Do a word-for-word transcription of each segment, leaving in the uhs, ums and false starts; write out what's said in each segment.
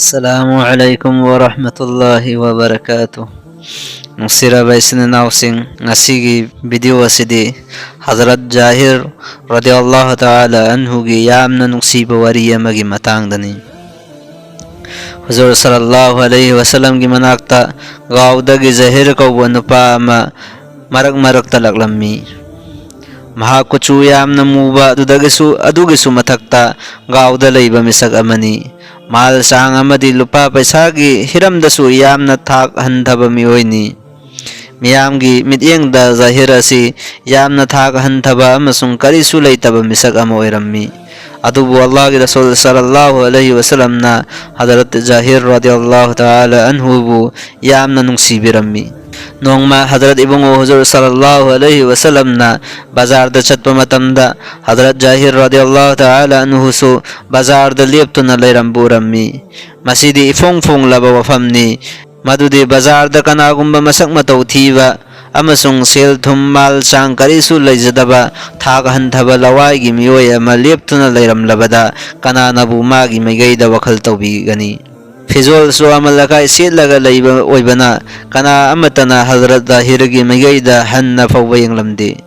ꯑꯁꯂꯥꯃꯨ ꯑꯂꯥꯏꯀꯨꯝ ꯋꯥꯔꯍꯃꯇꯨꯜꯂꯥꯍꯤ ꯋꯥꯕꯔꯀꯥꯇꯨ꯫ ꯅꯨꯡꯁꯤꯔꯕ ꯏꯆꯤꯟ ꯏꯅꯥꯎꯁꯤꯡ, ꯉꯁꯤꯒꯤ ꯚꯤꯗꯤꯑꯣ ꯑꯁꯤꯗꯤ ꯍꯖꯔꯠ ꯖꯥꯍꯤꯔ ꯔꯗꯤꯌꯜꯂꯥꯍꯨ ꯇꯥꯂꯥ ꯑꯟꯍꯨꯒꯤ ꯌꯥꯝꯅ ꯅꯨꯡꯁꯤꯕ ꯋꯥꯔꯤ ꯑꯃꯒꯤ ꯃꯇꯥꯡꯗꯅꯤ꯫ ꯍꯨꯖꯨꯔ ꯁꯜꯂꯜꯂꯥꯍꯨ ꯑꯂꯩꯍꯤ ꯋꯁꯜꯂꯝꯒꯤ ꯃꯅꯥꯛꯇ ꯒꯥꯎꯗꯒꯤ ꯖꯍꯤꯔ ꯀꯧꯕ ꯅꯨꯄꯥ ꯑꯃ ꯃꯔꯛ ꯃꯔꯛꯇ ꯂꯥꯛꯂꯝꯃꯤ꯫ ꯃꯍꯥꯛ ꯀꯨꯆꯨ ꯌꯥꯝꯅ ꯃꯨꯕ, ꯑꯗꯨꯗꯒꯤꯁꯨ, ꯑꯗꯨꯒꯤꯁꯨ ꯃꯊꯛꯇ ꯒꯥꯎꯗ ꯂꯩꯕ ꯃꯤꯁꯛ ꯑꯃꯅꯤ꯫ ꯃꯥꯜ ꯆꯥꯡ ꯑꯃꯗꯤ ꯂꯨꯄꯥ ꯄꯩꯁꯥꯒꯤ ꯍꯤꯔꯝꯗꯁꯨ ꯌꯥꯝꯅ ꯊꯥꯛ ꯍꯟꯊꯕ ꯃꯤꯑꯣꯏꯅꯤ꯫ ꯃꯤꯌꯥꯝꯒꯤ ꯃꯤꯠꯌꯦꯡꯗ ꯖꯍꯤꯔ ꯑꯁꯤ ꯌꯥꯝꯅ ꯊꯥꯛ ꯍꯟꯊꯕ ꯑꯃꯁꯨꯡ ꯀꯔꯤꯁꯨ ꯂꯩꯇꯕ ꯃꯤꯁꯛ ꯑꯃ ꯑꯣꯏꯔꯝꯃꯤ꯫ ꯑꯗꯨꯕꯨ ꯑꯜꯂꯥꯍꯒꯤ ꯔꯁꯨꯜ ꯁꯜꯂꯜꯂꯥꯍꯨ ꯑꯂꯩꯍꯤ ꯋꯁꯜꯂꯝꯅ ꯍꯖꯔꯠ ꯖꯍꯤꯔ ꯔꯗꯤꯌꯜꯂꯥꯍꯨ ꯇꯥꯂꯥ ꯑꯟꯍꯨꯕꯨ ꯌꯥꯝꯅ ꯅꯨꯡꯁꯤꯕꯤꯔꯝꯃꯤ꯫ ꯅꯣꯡꯃ ꯍꯖꯔꯠ ꯏꯕꯨꯡꯉꯣ ꯍꯨꯖꯨꯔ ꯁꯜꯂꯜꯂꯥꯍꯨ ꯑꯂꯩꯍꯤ ꯋꯁꯜꯂꯝꯅ ꯕꯖꯥꯔꯗ ꯆꯠꯄ ꯃꯇꯝꯗ ꯍꯖꯔꯠ ꯖꯍꯤꯔ ꯔꯗꯤꯌꯜꯂꯥꯍꯨ ꯇꯥꯂꯥ ꯑꯟꯍꯨꯁꯨ ꯕꯖꯥꯔꯗ ꯂꯦꯞꯇꯨꯅ ꯂꯩꯔꯝꯕ ꯎꯔꯝꯃꯤ꯫ ꯃꯁꯤꯗꯤ ꯏꯐꯣꯡ ꯐꯣꯡꯂꯕ ꯋꯥꯐꯝꯅꯤ꯫ ꯃꯗꯨꯗꯤ ꯕꯖꯥꯔꯗ ꯀꯅꯥꯒꯨꯝꯕ ꯃꯁꯛ ꯃꯇꯧ ꯊꯤꯕ ꯑꯃꯁꯨꯡ ꯁꯦꯜ ꯊꯨꯝ ꯃꯥꯜ ꯆꯥꯡ ꯀꯔꯤꯁꯨ ꯂꯩꯖꯗꯕ ꯊꯥꯛ ꯍꯟꯊꯕ ꯂꯋꯥꯏꯒꯤ ꯃꯤꯑꯣꯏ ꯑꯃ ꯂꯦꯞꯇꯨꯅ ꯂꯩꯔꯝꯂꯕꯗ ꯀꯅꯥꯅꯕꯨ ꯃꯥꯒꯤ ꯃꯥꯏꯀꯩꯗ ꯋꯥꯈꯜ ꯇꯧꯕꯤꯒꯅꯤ? ꯐꯤꯖꯣꯜꯁꯨ ꯑꯃꯜ ꯑꯀꯥꯏ ꯁꯦꯠꯂꯒ ꯂꯩꯕ ꯑꯣꯏꯕꯅ ꯀꯅꯥ ꯑꯃꯠꯇꯅ ꯍꯖꯔꯠ ꯖꯍꯤꯔꯒꯤ ꯃꯥꯏꯀꯩꯗ ꯍꯟꯅ ꯐꯥꯎꯕ ꯌꯦꯡꯂꯝꯗꯦ꯫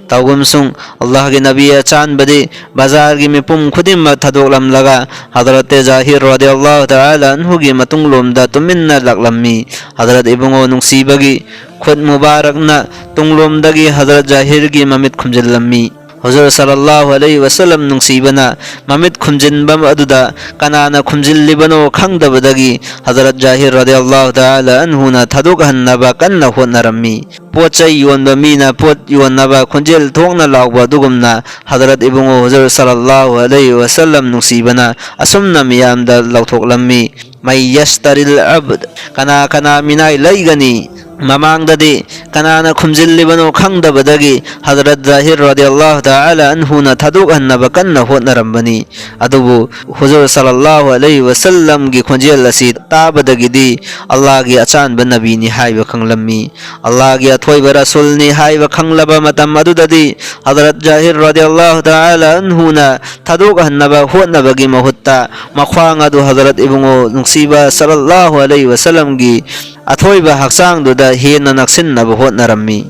ꯇꯧꯒꯨꯝꯁꯨꯡ ꯑꯜꯂꯥꯍꯒꯤ ꯅꯕꯤ ꯑꯆꯥꯟꯕꯗꯤ ꯕꯖꯥꯔꯒꯤ ꯃꯤꯄꯨꯝ ꯈꯨꯗꯤꯡꯃꯛ ꯊꯥꯗꯣꯛꯂꯝꯂꯒ ꯍꯖꯔꯠ ꯖꯍꯤꯔ ꯔꯗꯤꯌꯜꯂꯥꯍꯨ ꯇꯥꯂꯥ ꯑꯟꯍꯨꯒꯤ ꯃꯇꯨꯡꯂꯣꯝꯗ ꯇꯨꯃꯤꯟꯅ ꯂꯥꯛꯂꯝꯃꯤ꯫ ꯍꯖꯔꯠ ꯏꯕꯨꯡꯉꯣ ꯅꯨꯡꯁꯤꯕꯒꯤ ꯈꯨꯠ ꯃꯨꯕꯥꯔꯛꯅ ꯇꯨꯡꯂꯣꯝꯗꯒꯤ ꯍꯖꯔꯠ ꯖꯍꯤꯔꯒꯤ ꯃꯃꯤꯠ ꯈꯨꯝꯖꯤꯜꯂꯝꯃꯤ꯫ ꯍꯨꯖꯨꯔ ꯁꯜꯂꯜꯂꯥꯍꯨ ꯑꯂꯩꯍꯤ ꯋꯁꯜꯂꯝ ꯅꯨꯡꯁꯤꯕꯅ ꯃꯃꯤꯠ ꯈꯨꯝꯖꯤꯟꯕ ꯑꯗꯨꯗ ꯀꯅꯥꯅ ꯈꯨꯝꯖꯤꯜꯂꯤꯕꯅꯣ ꯈꯪꯗꯕꯗꯒꯤ ꯍꯖꯔꯠ ꯖꯍꯤꯔ ꯔꯗꯤꯌꯜꯂꯥꯍꯨ ꯇꯥꯂꯥ ꯑꯟꯍꯨꯅ ꯊꯥꯗꯣꯛꯍꯟꯅꯕ ꯀꯟꯅ ꯍꯣꯠꯅꯔꯝꯃꯤ꯫ ꯄꯣꯠ ꯆꯩ ꯌꯣꯟꯕ ꯃꯤꯅ ꯄꯣꯠ ꯌꯣꯟꯅꯕ ꯈꯣꯟꯖꯦꯜ ꯊꯣꯛꯅ ꯂꯥꯎꯕ ꯑꯗꯨꯒꯨꯝꯅ ꯍꯖꯔꯠ ꯏꯕꯨꯡꯉꯣ ꯍꯨꯖꯨꯔ ꯁꯜꯂꯜꯂꯥꯍꯨ ꯑꯂꯩꯍꯤ ꯋꯁꯜꯂꯝ ꯅꯨꯡꯁꯤꯕꯅ ꯑꯁꯨꯝꯅ ꯃꯤꯌꯥꯝꯗ ꯂꯥꯎꯊꯣꯛꯂꯝꯃꯤ, "ꯃꯩ ꯌꯁꯇꯔꯤꯜ ꯑꯕꯗ, ꯀꯅꯥ ꯀꯅꯥ ꯃꯤꯅꯥꯏ ꯂꯩꯒꯅꯤ?" ꯃꯃꯥꯡꯗꯗꯤ ꯀꯅꯥꯅ ꯈꯨꯝꯖꯤꯜꯂꯤꯕꯅꯣ ꯈꯪꯗꯕꯗꯒꯤ ꯍꯖꯔꯠ ꯖꯥꯍꯤꯔ ꯔꯗꯤꯌꯜꯂꯥꯍꯨ ꯇꯥꯂꯥ ꯑꯟꯍꯨꯅ ꯊꯥꯗꯣꯛꯍꯟꯅꯕ ꯀꯟꯅ ꯍꯣꯠꯅꯔꯝꯕꯅꯤ꯫ ꯑꯗꯨꯕꯨ ꯍꯨꯖꯨꯔ ꯁꯜꯂꯜꯂꯥꯍꯨ ꯑꯂꯩꯍꯤ ꯋꯁꯜꯂꯝꯒꯤ ꯈꯣꯟꯖꯦꯜ ꯑꯁꯤ ꯇꯥꯕꯗꯒꯤꯗꯤ ꯑꯜꯂꯥꯍꯒꯤ ꯑꯆꯥꯟꯕ ꯅꯕꯤꯅꯤ ꯍꯥꯏꯕ ꯈꯪꯂꯝꯃꯤ꯫ ꯑꯜꯂꯥꯍꯒꯤ ꯑꯊꯣꯏꯕ ꯔꯁꯨꯜꯅꯤ ꯍꯥꯏꯕ ꯈꯪꯂꯕ ꯃꯇꯝ ꯑꯗꯨꯗꯗꯤ ꯍꯖꯔꯠ ꯖꯥꯍꯤꯔ ꯔꯗꯤꯌꯜꯂꯥꯍꯨ ꯇꯥꯂꯥ ꯑꯟꯍꯨꯅ ꯊꯥꯗꯣꯛꯍꯟꯅꯕ ꯍꯣꯠꯅꯕꯒꯤ ꯃꯍꯨꯠꯇ ꯃꯈ꯭ꯋꯥꯡ ꯑꯗꯨ ꯍꯖꯔꯠ ꯏꯕꯨꯡꯉꯣ ꯅꯨꯡꯁꯤꯕ ꯁꯜꯂꯜꯂꯥꯍꯨ ꯑꯂꯩꯍꯤ ꯋꯁꯜꯂꯝꯒꯤ ꯑꯊꯣꯏꯕ ꯍꯛꯆꯥꯡꯗꯨꯗ ꯍꯦꯟꯅ ꯅꯛꯁꯤꯟꯅꯕ ꯍꯣꯠꯅꯔꯝꯃꯤ꯫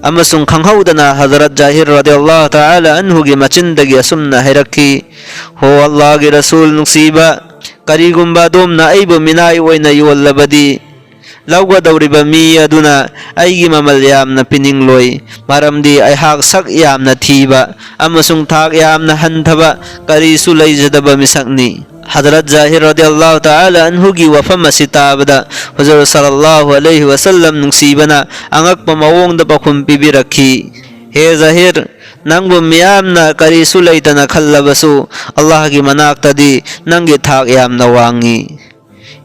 ꯑꯃꯁꯨꯡ ꯈꯪꯍꯧꯗꯅ ꯍꯖꯔꯠ ꯖꯥꯍꯤꯔ ꯔꯗꯤꯌꯜꯂꯥꯍꯨ ꯇꯥꯂꯥ ꯑꯟꯍꯨꯒꯤ ꯃꯆꯤꯟꯗꯒꯤ ꯑꯁꯨꯝꯅ ꯍꯥꯏꯔꯛꯈꯤ, "ꯍꯣ ꯑꯜꯂꯥꯍꯒꯤ ꯔꯁꯨꯜ ꯅꯨꯡꯁꯤꯕ, ꯀꯔꯤꯒꯨꯝꯕ ꯑꯗꯣꯝꯅ ꯑꯩꯕꯨ ꯃꯤꯅꯥꯏ ꯑꯣꯏꯅ ꯌꯣꯜꯂꯕꯗꯤ, ꯂꯧꯒꯗꯧꯔꯤꯕ ꯃꯤ ꯑꯗꯨꯅ ꯑꯩꯒꯤ ꯃꯃꯜ ꯌꯥꯝꯅ ꯄꯤꯅꯤꯡꯂꯣꯏ, ꯃꯔꯝꯗꯤ ꯑꯩꯍꯥꯛ ꯁꯛ ꯌꯥꯝꯅ ꯊꯤꯕ ꯑꯃꯁꯨꯡ ꯊꯥꯛ ꯌꯥꯝꯅ ꯍꯟꯊꯕ ꯀꯔꯤꯁꯨ ꯂꯩꯖꯗꯕ ꯃꯤꯁꯛꯅꯤ"꯫ ꯍꯖꯔꯠ ꯖꯥꯍꯤꯔ ꯔꯗꯤꯌꯜꯂꯥꯍꯨ ꯇꯥꯂꯥ ꯑꯟꯍꯨꯒꯤ ꯋꯥꯐꯝ ꯑꯁꯤ ꯇꯥꯕꯗ ꯍꯨꯖꯨꯔ ꯁꯜꯂꯜꯂꯥꯍꯨ ꯑꯂꯩꯍꯤ ꯋꯁꯜꯂꯝ ꯅꯨꯡꯁꯤꯕꯅ ꯑꯉꯛꯄ ꯃꯑꯣꯡꯗ ꯄꯥꯎꯈꯨꯝ ꯄꯤꯕꯤꯔꯛꯈꯤ, "ꯍꯦ ꯖꯥꯍꯤꯔ, ꯅꯪꯕꯨ ꯃꯤꯌꯥꯝꯅ ꯀꯔꯤꯁꯨ ꯂꯩꯇꯅ ꯈꯜꯂꯕꯁꯨ ꯑꯜꯂꯥꯍꯒꯤ ꯃꯅꯥꯛꯇꯗꯤ ꯅꯪꯒꯤ ꯊꯥꯛ ꯌꯥꯝꯅ ꯋꯥꯡꯉꯤ꯫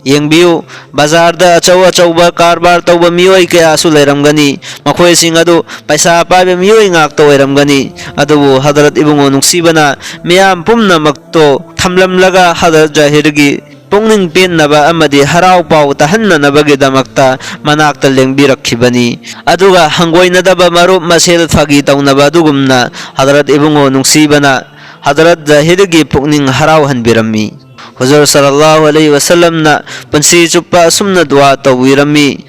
ꯌꯦꯡꯕꯤꯌꯨ, ꯕꯖꯥꯔꯗ ꯑꯆꯧ ꯑꯆꯧꯕ ꯀꯔꯕꯥꯔ ꯇꯧꯕ ꯃꯤꯑꯣꯏ ꯀꯌꯥꯁꯨ ꯂꯩꯔꯝꯒꯅꯤ꯫ ꯃꯈꯣꯏꯁꯤꯡ ꯑꯗꯨ ꯄꯩꯁꯥ ꯄꯥꯏꯕ ꯃꯤꯑꯣꯏ ꯉꯥꯛꯇ ꯑꯣꯏꯔꯝꯒꯅꯤ꯫ ꯑꯗꯨꯕꯨ ꯍꯖꯔꯠ ꯏꯕꯨꯡꯉꯣ ꯅꯨꯡꯁꯤꯕꯅ ꯃꯤꯌꯥꯝ ꯄꯨꯝꯅꯃꯛꯇꯣ ꯊꯝꯂꯝꯂꯒ ꯍꯖꯔꯠ ꯖꯥꯍꯤꯔꯒꯤ ꯄꯨꯛꯅꯤꯡ ꯄꯦꯟꯅꯕ ꯑꯃꯗꯤ ꯍꯔꯥꯎ ꯄꯥꯎ ꯇꯥꯍꯟꯅꯅꯕꯒꯤꯗꯃꯛꯇ ꯃꯅꯥꯛꯇ ꯂꯦꯡꯕꯤꯔꯛꯈꯤꯕꯅꯤ꯫ ꯑꯗꯨꯒ ꯍꯪꯒꯣꯏꯅꯗꯕ ꯃꯔꯨꯞ ꯃꯁꯦꯜ ꯐꯥꯒꯤ ꯇꯧꯅꯕ ꯑꯗꯨꯒꯨꯝꯅ ꯍꯖꯔꯠ ꯏꯕꯨꯡꯉꯣ ꯅꯨꯡꯁꯤꯕꯅ ꯍꯖꯔꯠ ꯖꯥꯍꯤꯔꯒꯤ ꯄꯨꯛꯅꯤꯡ ꯍꯔꯥꯎꯍꯟꯕꯤꯔꯝꯃꯤ"꯫ ꯍꯨꯖꯨꯔ ꯁꯜꯂꯜꯂꯥꯍꯨ ꯑꯂꯩꯍꯤ ꯋꯁꯜꯂꯝꯅ ꯄꯨꯟꯁꯤ ꯆꯨꯞꯄ ꯑꯁꯨꯝꯅ ꯗꯨꯋꯥ ꯇꯧꯕꯤꯔꯝꯃꯤ,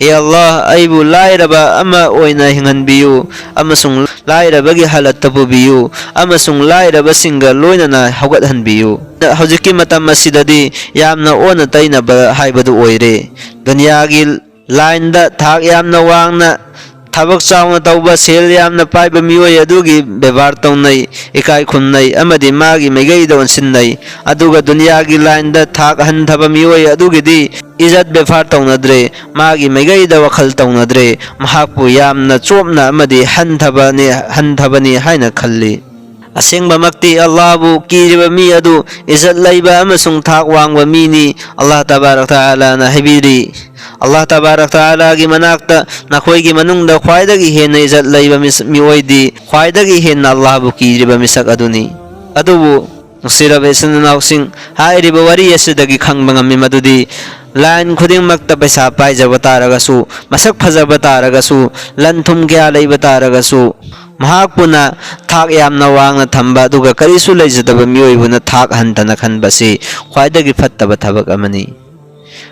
"ꯍꯦ ꯑꯜꯂꯥꯍ, ꯑꯩꯕꯨ ꯂꯥꯏꯔꯕ ꯑꯃ ꯑꯣꯏꯅ ꯍꯤꯡꯍꯟꯕꯤꯌꯨ ꯑꯃꯁꯨꯡ ꯂꯥꯏꯔꯕꯒꯤ ꯍꯥꯂꯠꯇ ꯄꯨꯕꯤꯌꯨ ꯑꯃꯁꯨꯡ ꯂꯥꯏꯔꯕꯁꯤꯡꯒ ꯂꯣꯏꯅꯅ ꯍꯧꯒꯠꯍꯟꯕꯤꯌꯨ"꯫ ꯍꯧꯖꯤꯛꯀꯤ ꯃꯇꯝ ꯑꯁꯤꯗꯗꯤ ꯌꯥꯝꯅ ꯑꯣꯟꯅ ꯇꯩꯅꯕ ꯍꯥꯏꯕꯗꯨ ꯑꯣꯏꯔꯦ꯫ ꯗꯨꯅꯤꯌꯥꯒꯤ ꯂꯥꯏꯟꯗ ꯊꯥꯛ ꯌꯥꯝꯅ ꯋꯥꯡꯅ ꯊꯕꯛ ꯆꯥꯎꯅ ꯇꯧꯕ, ꯁꯦꯜ ꯌꯥꯝꯅ ꯄꯥꯏꯕ ꯃꯤꯑꯣꯏ ꯑꯗꯨꯒꯤ ꯕꯦꯕꯥꯔ ꯇꯧꯅꯩ, ꯏꯀꯥꯏ ꯈꯨꯝꯅꯩ ꯑꯃꯗꯤ ꯃꯥꯒꯤ ꯃꯥꯏꯀꯩꯗ ꯑꯣꯟꯁꯤꯟꯅꯩ꯫ ꯑꯗꯨꯒ ꯗꯨꯅꯤꯌꯥꯒꯤ ꯂꯥꯏꯟꯗ ꯊꯥꯛ ꯍꯟꯊꯕ ꯃꯤꯑꯣꯏ ꯑꯗꯨꯒꯤꯗꯤ ꯏꯖꯠ ꯕꯦꯕꯥꯔ ꯇꯧꯅꯗ꯭ꯔꯦ, ꯃꯥꯒꯤ ꯃꯥꯏꯀꯩꯗ ꯋꯥꯈꯜ ꯇꯧꯅꯗ꯭ꯔꯦ, ꯃꯍꯥꯛꯄꯨ ꯌꯥꯝꯅ ꯆꯣꯞꯅ ꯑꯃꯗꯤ ꯍꯟꯊꯕꯅꯦ, ꯍꯟꯊꯕꯅꯤ ꯍꯥꯏꯅ ꯈꯜꯂꯤ꯫ ꯑꯁꯦꯡꯕꯃꯛꯇꯤ ꯑꯜꯂꯥꯍꯕꯨ ꯀꯤꯔꯤꯕ ꯃꯤ ꯑꯗꯨ ꯏꯖꯠ ꯂꯩꯕ ꯑꯃꯁꯨꯡ ꯊꯥꯛ ꯋꯥꯡꯕ ꯃꯤꯅꯤ꯫ ꯑꯜꯂꯥꯍ ꯇꯕꯥꯔꯛ ꯇꯥꯂꯥꯅ ꯍꯥꯏꯕꯤꯔꯤ, ꯑꯜꯂꯥꯍ ꯇꯕꯥꯔꯛ ꯇꯥꯂꯥꯒꯤ ꯃꯅꯥꯛꯇ ꯅꯈꯣꯏꯒꯤ ꯃꯅꯨꯡꯗ ꯈ꯭ꯋꯥꯏꯗꯒꯤ ꯍꯦꯟꯅ ꯏꯖꯠ ꯂꯩꯕ ꯃꯤꯁ-, ꯃꯤꯑꯣꯏꯗꯤ ꯈ꯭ꯋꯥꯏꯗꯒꯤ ꯍꯦꯟꯅ ꯑꯜꯂꯥꯍꯕꯨ ꯀꯤꯔꯤꯕ ꯃꯤꯁꯛ ꯑꯗꯨꯅꯤ꯫ ꯑꯗꯨꯕꯨ ꯅꯨꯡꯁꯤꯔꯕ ꯏꯆꯤꯟ ꯏꯅꯥꯎꯁꯤꯡ, ꯍꯥꯏꯔꯤꯕ ꯋꯥꯔꯤ ꯑꯁꯤꯗꯒꯤ ꯈꯪꯕ ꯉꯝꯃꯤ ꯃꯗꯨꯗꯤ ꯂꯥꯏꯟ ꯈꯨꯗꯤꯡꯃꯛꯇ ꯄꯩꯁꯥ ꯄꯥꯏꯖꯕ ꯇꯥꯔꯒꯁꯨ, ꯃꯁꯛ ꯐꯖꯕ ꯇꯥꯔꯒꯁꯨ, ꯂꯟ ꯊꯨꯝ ꯀꯌꯥ ꯂꯩꯕ ꯇꯥꯔꯒꯁꯨ, ꯃꯍꯥꯛꯄꯨꯅ ꯊꯥꯛ ꯌꯥꯝꯅ ꯋꯥꯡꯅ ꯊꯝꯕ ꯑꯗꯨꯒ ꯀꯔꯤꯁꯨ ꯂꯩꯖꯗꯕ ꯃꯤꯑꯣꯏꯕꯅ ꯊꯥꯛ ꯍꯟꯊꯅ ꯈꯟꯕ ꯑꯁꯤ ꯈ꯭ꯋꯥꯏꯗꯒꯤ ꯐꯠꯇꯕ ꯊꯕꯛ ꯑꯃꯅꯤ꯫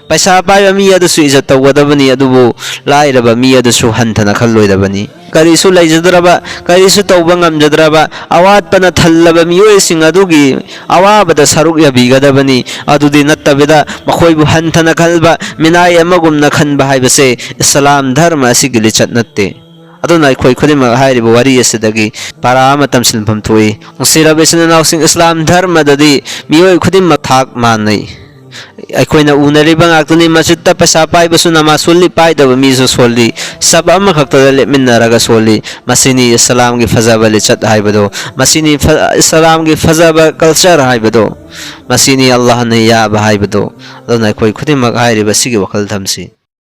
ꯄꯩꯁꯥ ꯄꯥꯏꯕ ꯃꯤ ꯑꯗꯨꯁꯨ ꯏꯖꯠ ꯇꯧꯒꯗꯕꯅꯤ, ꯑꯗꯨꯕꯨ ꯂꯥꯏꯔꯕ ꯃꯤ ꯑꯗꯨꯁꯨ ꯍꯟꯊꯅ ꯈꯜꯂꯣꯏꯗꯕꯅꯤ꯫ ꯀꯔꯤꯁꯨ ꯂꯩꯖꯗ꯭ꯔꯕ, ꯀꯔꯤꯁꯨ ꯇꯧꯕ ꯉꯝꯖꯗ꯭ꯔꯕ, ꯑꯋꯥꯠꯄꯅ ꯊꯜꯂꯕ ꯃꯤꯑꯣꯏꯁꯤꯡ ꯑꯗꯨꯒꯤ ꯑꯋꯥꯕꯗ ꯁꯔꯨꯛ ꯌꯥꯕꯤꯒꯗꯕꯅꯤ꯫ ꯑꯗꯨꯗꯤ ꯅꯠꯇꯕꯤꯗ ꯃꯈꯣꯏꯕꯨ ꯍꯟꯊꯅ ꯈꯟꯕ, ꯃꯤꯅꯥꯏ ꯑꯃꯒꯨꯝꯅ ꯈꯟꯕ ꯍꯥꯏꯕꯁꯦ ꯏꯁꯂꯥꯝ ꯙꯔꯃ ꯑꯁꯤꯒꯤ ꯂꯤꯆꯠ ꯅꯠꯇꯦ꯫ ꯑꯗꯨꯅ ꯑꯩꯈꯣꯏ ꯈꯨꯗꯤꯡꯃꯛ ꯍꯥꯏꯔꯤꯕ ꯋꯥꯔꯤ ꯑꯁꯤꯗꯒꯤ ꯄꯔꯥ ꯑꯃ ꯇꯝꯁꯤꯟꯐꯝ ꯊꯣꯛꯏ꯫ ꯅꯨꯡꯁꯤꯔꯕ ꯏꯆꯤꯟ ꯏꯅꯥꯎꯁꯤꯡ, ꯏꯁꯂꯥꯝ ꯙꯔꯃꯗꯗꯤ ꯃꯤꯑꯣꯏ ꯈꯨꯗꯤꯡꯃꯛ ꯊꯥꯛ ꯃꯥꯟꯅꯩ꯫ ꯑꯩꯈꯣꯏꯅ ꯎꯅꯔꯤꯕ ꯉꯥꯛꯇꯅꯤ, ꯃꯁꯖꯤꯠꯇ ꯄꯩꯁꯥ ꯄꯥꯏꯕꯁꯨ ꯅꯃꯥꯖ ꯁꯣꯜꯂꯤ, ꯄꯥꯏꯗꯕ ꯃꯤꯁꯨ ꯁꯣꯜꯂꯤ, ꯁꯞ ꯑꯃꯈꯛꯇꯗ ꯂꯦꯞꯃꯤꯟꯅꯔꯒ ꯁꯣꯜꯂꯤ꯫ ꯃꯁꯤꯅꯤ ꯏꯁꯂꯥꯝꯒꯤ ꯐꯖꯕ ꯂꯤꯆꯠ ꯍꯥꯏꯕꯗꯣ, ꯃꯁꯤꯅꯤ ꯐ-, ꯏꯁꯂꯥꯝꯒꯤ ꯐꯖꯕ ꯀꯜꯆꯔ ꯍꯥꯏꯕꯗꯣ, ꯃꯁꯤꯅꯤ ꯑꯜꯂꯥꯍꯅ ꯌꯥꯕ ꯍꯥꯏꯕꯗꯣ꯫ ꯑꯗꯨꯅ ꯑꯩꯈꯣꯏ ꯈꯨꯗꯤꯡꯃꯛ ꯍꯥꯏꯔꯤꯕ ꯁꯤꯒꯤ ꯋꯥꯈꯜ ꯊꯝꯁꯤ꯫